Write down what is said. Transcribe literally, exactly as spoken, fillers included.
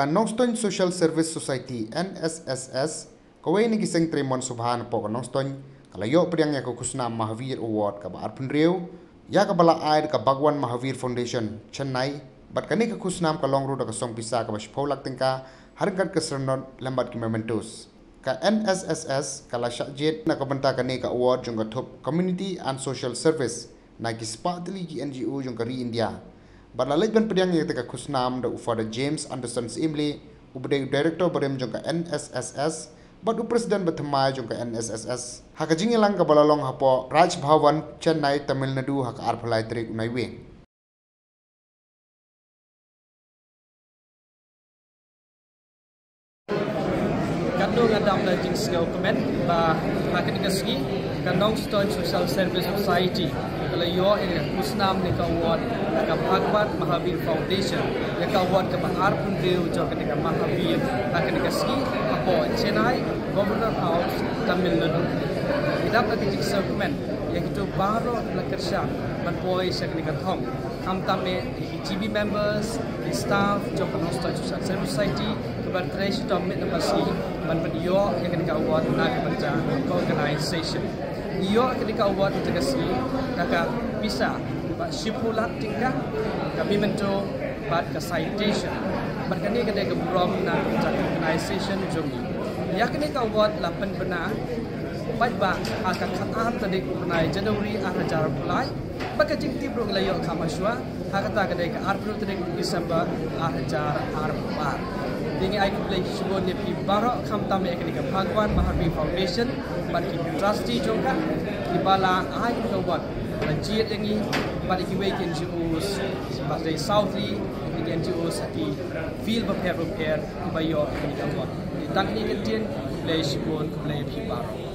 Ka Nongstoiñ Social Service Society, N S S S, kawei na ki seng trei mon subha napoh ka Nongstoiñ, ka la ïoh pdiang ïa ka khusnam Mahavir Award kaba arphew hynriew, ïa kaba la ai da ka Bhagwan Mahavir Foundation, Chennai, bad kane ka khusnam ka long ruh da ka song pisa kaba shiphew lak tyngka, ha ryngkat ka syrnod lem bad ki mementos. Ka N S S S ka la shah jied na ka bynta kane ka award jong ka thup Community and Social Service na ki spah tylli ki N G O jong ka ri India. Bad la leit ban pdiang ïa kata ka khusnam da u Father James Anderson Syiemlieh, uba dei u Director barim jong ka N S S S, bad u President ba thymmai jong ka N S S S, ha ka jingïalang kaba la long hapoh Raj Bhavan, Chennai, Tamil Nadu, ha ka arphew lai tarik u Naiwieng. Katno nga dap da jingsngew kmen ba ha kane ka sngi ka Nongstoiñ Social Service Society ka la ïoh ïa ka khusnam ne ka award na ka Bhagwan Mahavir Foundation, ïa ka award kaba arphew hynriew jong kane ka Mahavir ha kane ka sngi hapoh Chennai, Governor House, Tamil Nadu. Ngi dap da ka jingsngew kmen ïa kito baroh la kyrshan ban poi sha kane ka thong. Khamtam eh ki G B members, ki staff jong ka Nongstoiñ Social Service Society, kiba trei shitom miet na pasi ban pynïoh ïa kane ka award na ka bynta ka organization. Ngi ïoh ïa kane ka award ha kane ka sngi da ka pisa ba shiphew lak tyngka, ka memento bad ka citation. Bad kane ka dei ka burom na ka bynta ka organization jong ngi. Ïa kane ka award la pynbna paidbah ha ka khatar tarik u bnai January ar hajar arphew lai. Bad ka jingtip ruh la ïoh kham hashwa ha kata ka dei ka arphew tarik December ar hajar arphew ar. Te ngi ai khublei shibun ïa phi baroh khamtam ïa kane ka Bhagwan Mahavir Foundation bad ki trustee jong ka kiba la ai ka award, la jied ïa ngi bad ïa kiwei ki N G Os ba dei South Ri, ki N G Os ki field bapher bapher kiba ïoh ïa kane ka award. Te tang kine ki ktien, khublei shibun, khublei ïa phi baroh.